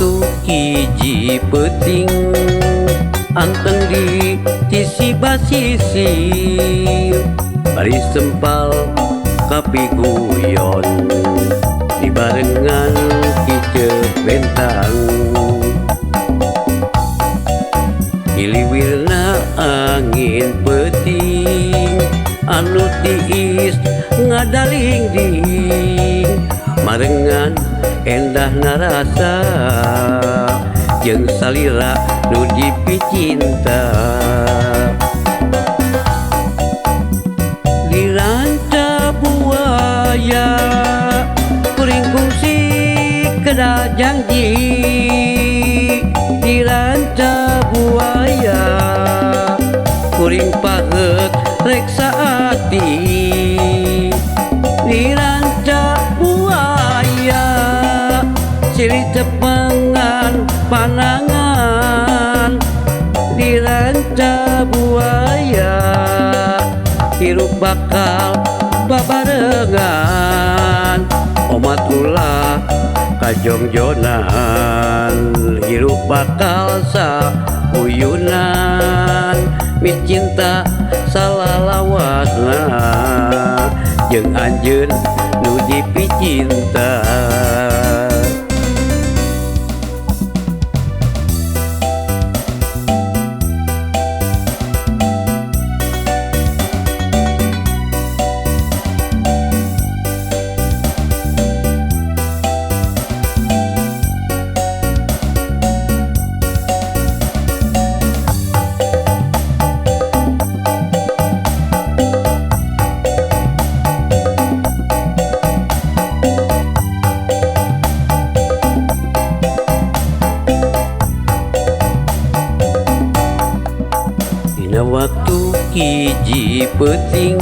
waktu hiji peuting anteng di sisi basisir bari sempal kapiguyon dibarengan kicep bentang hiliwirna angin peuting anu tiis ngadaling-ding marengan endah narasa jeung salira nu dipicinta di Ranca Buaya kuring kungsi kedah janji di Ranca Buaya kuring paheut rek saati di Ranca Buaya silih tepengan panangan di Ranca Buaya hirup bakal babarengan omat ulah kajongjonan hirup bakal sauyunan micinta salalawasna jeung anjeun nu dipicinta. Dina waktu hiji peuting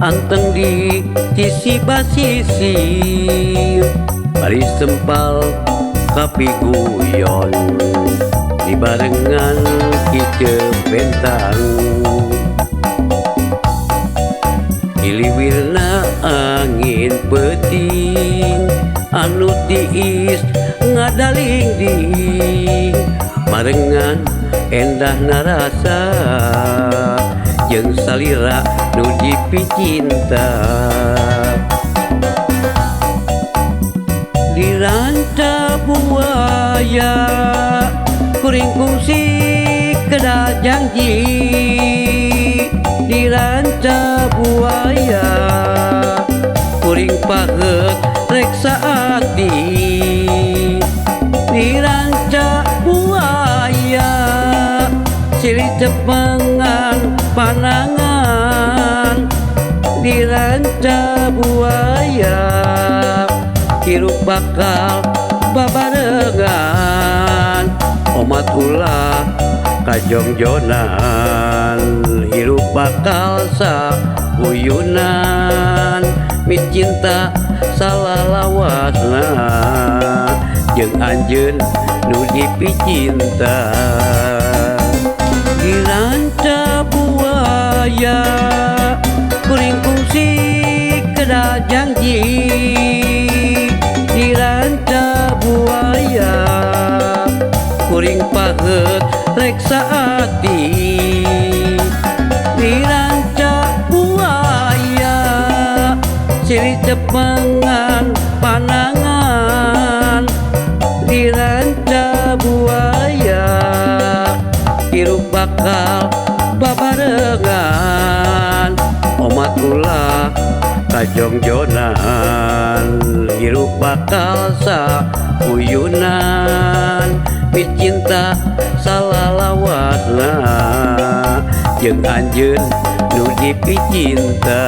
anteng di sisi basisir bari sempal kapiguyon dibarengan kicep bentang hiliwirna angin peuting anu tiis ngadaling-ding marengan endah narasa jeung salira nu dipicinta di Ranca Buaya kuring kungsi kedah janji di Ranca Buaya kuring paheut rek saati di Ranca Buaya silih tepengan panangan di Ranca Buaya hirup bakal babarengan omat ulah kajongjonan hirup bakal sauyunan micinta salalawasna jeung anjeun nu dipicinta di Ranca Buaya kuring kungsi kedah janji di Ranca Buaya kuring paheut rek saati di Ranca Buaya silih tepengan panangan di Ranca Buaya hirup bakal babarengan omat ulah kajongjonan hirup bakal sauyunan micinta salalawasna jeung anjeun nu dipicinta.